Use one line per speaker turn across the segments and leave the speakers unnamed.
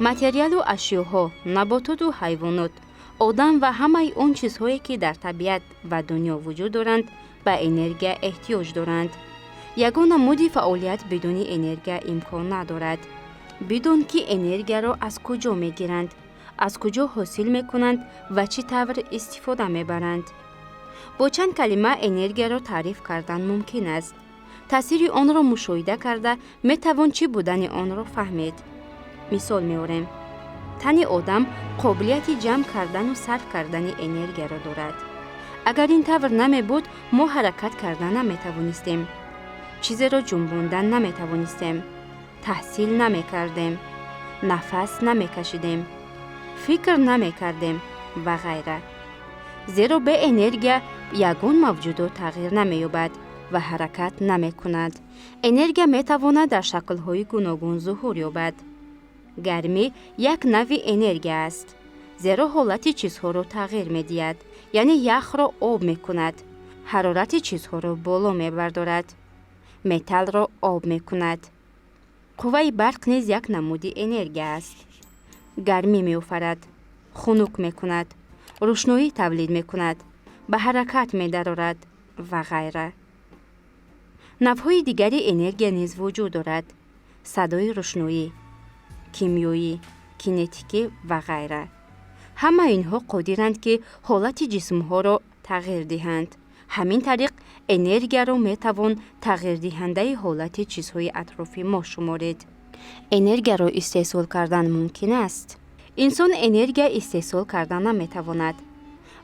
Материалу ашёҳо, набототу ҳайвонот, одам ва ҳамаи он чизҳое, ки дар табиат ва дунё вуҷуд доранд, ба энергия эҳтиёҷ доранд. Ягон намуди фаъолият бидуни энергия имкон надорад. Бидон, ки энергияро аз куҷо мегиранд, аз куҷо ҳосил мекунанд ва чӣ тавр истифода мебаранд. Бо чанд калима энергияро таъриф кардан мумкин аст. Таъсири онро мушоҳида карда метавон чӣ будани онро фаҳмид. Мисол меорем: тани одам қобилияти ҷамъ кардану сарф кардани энергияро дорад. Агар ин тавр намебуд, мо ҳаракат карда наметавонистем, чизеро ҷунбондан наметавонистем, таҳсил намекардем, нафас намекашидем, фикр намекардем ва ғайра. Зеро бе энергия ягон мавҷудот тағйир намеёбад ва ҳаракат намекунад. Энергия метавонад дар шаклҳои гуногун зуҳур ёбад. Гармӣ як навъи энергия аст, зеро ҳолати чизҳоро тағйир медиҳад, яъне яхро об мекунад, ҳарорати чизҳоро боло мебардорад, металлро об мекунад. Қувваи барқ низ як намуди энергия аст: гармӣ меофарад, хунук мекунад, рӯшноӣ тавлид мекунад, ба ҳаракат медарорад ва ғайра. Навъҳои дигари энергия низ вуҷуд дорад: садои, рӯшноӣ, кимиёӣ, кинетикӣ ва ғайра. Ҳама инҳо қодиранд, ки ҳолати ҷисмҳоро тағйир диҳанд. Ҳамин тариқ, энергияро метавон тағйирдиҳандаи ҳолати чизҳои атрофи мо шуморид. Энергияро истеҳсол кардан мумкин аст? Инсон энергия истеҳсол карда наметавонад.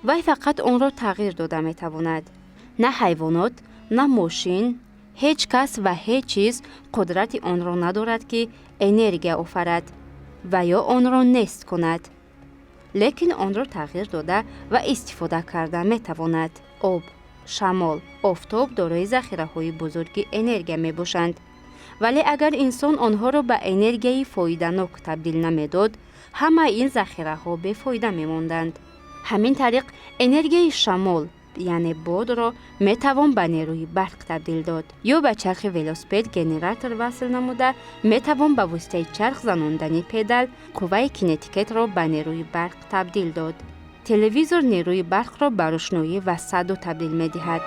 Вай фақат онро тағйир дода метавонад. На ҳайвонот, на мошин, ҳеҷ кас ва ҳеҷ чиз қудрати онро надорад, ки энергия офарад ва ё онро нест кунад, лекин онро тағйир дода ва истифода карда метавонад. Об, шамол, офтоб дорои захираҳои бузурги энергия мебошанд, вале агар инсон онҳоро ба энергияи фоиданок табдил намедод, ҳамаи ин захираҳо бефоида мемонданд. Ҳамин тариқ, энергияи шамол, яъне бодро, метавон ба нерӯи барқ табдил дод ё ба чархи велосипед генератор васл намуда, метавон ба воситаи чарх занондани педал қувваи кинетикетро ба нерӯи барқ табдил дод. Телевизор нерӯи барқро ба рӯшноӣ ва садо табдил медиҳад.